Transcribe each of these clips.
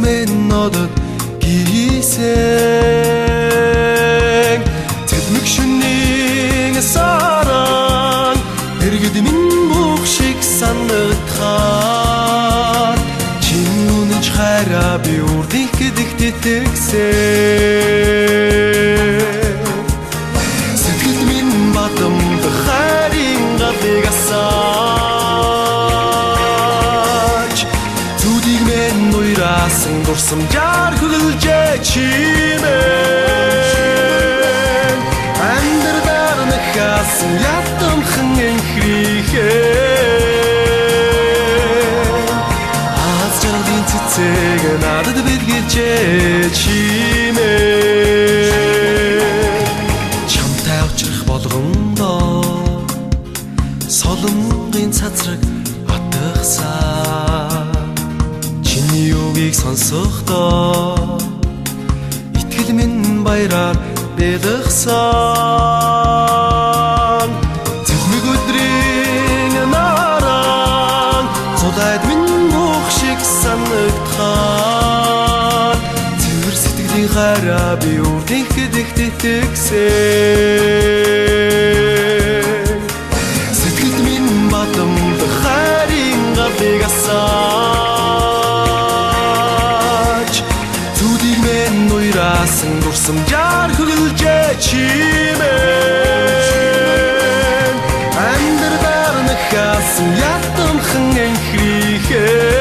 мэн одод гисэн цэлмэг шөнийн саран дэргэд минь бүх шиг санагдахаар чин үнэнч хайраа би урд их гэдэгт итгэсэн. Сэтгэл минь бадамд хайрын галыг асаач зүудийг мэн уйраасан дурсамжаар хөлжээ чимээ амьдралаар нахаасан ятамхан энхрихээ аз жаргалын цэцэг надад бэлгэлжээ чимээ чамтай учрах болгондоо солонгын цацраг атгасан чиний үгийг сонсохдоо итгэл минь баяраар бэлгсэн. Цэлмэг өдрийн наран цулайд минь мөх шиг санагдахаар цэвэр сэтгэлийн хайраа би урд их гэдэгт итгэсэн. Сэтгэл минь бадамд хайрын галыг асаач зүудийг мэн уйраасан дурсамжаар хөлжээ чимээ амьдралаар нахаасан ятамхан энхрихээ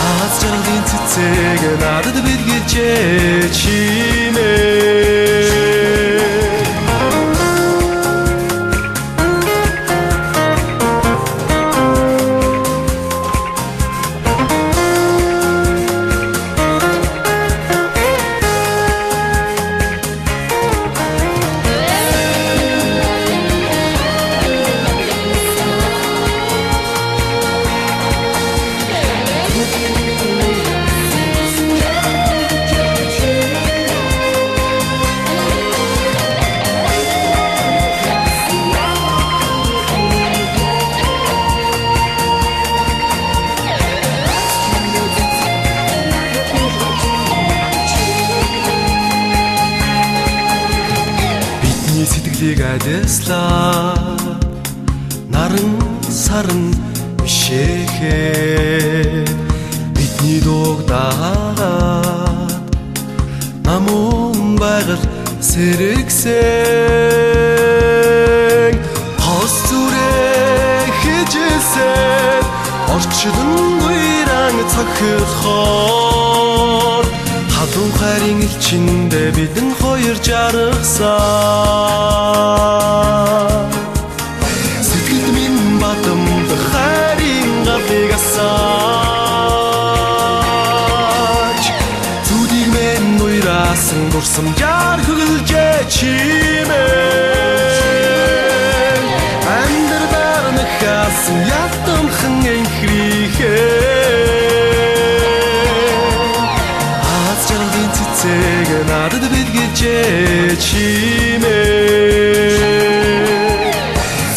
аз жаргалын цэцэг надад бэлгэлжээ чимээ. Бидний сэтгэлийг адислаа наран саран бишээхээ бидний дууг дагаад намун байгаль сэрэгсэн хос зүрэх хижилсэн орчлон уйран цохилхоор халуун хайрын элчиндээ бидэн хоёр жаргасан. Сэтгэл минь бадамд хайрын галыг асаач зүудийг мэн уйраасан дурсамжаар хөлжээ чимээ амьдралаар нахаасан ятамхан энхрихээ аз жаргалын цэцэг надад бэлгэлжээ чимээ.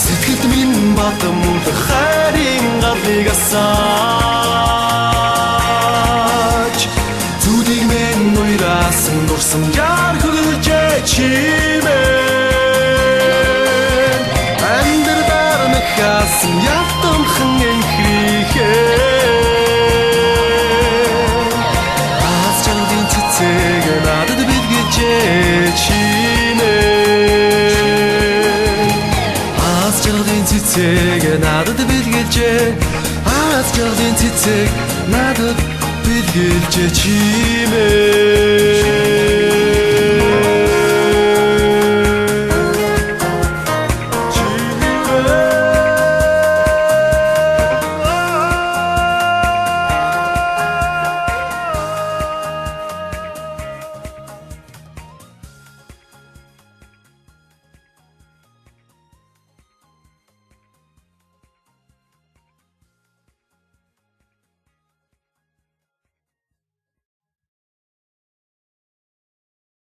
Сэтгэл минь бадамд хайрын галыг асаач зүудийг мэн уйраасан дурсамжаар хөлжээ чимээ амьдралаар нахаасан ятамхан энхрихээ аз жаргалын цэцэг надад бэлгэлжээ чимээ аз жаргалын цэцэг надад бэлгэлжээ аз жаргалын цэцэг надад бэлгэлжээ чимээ.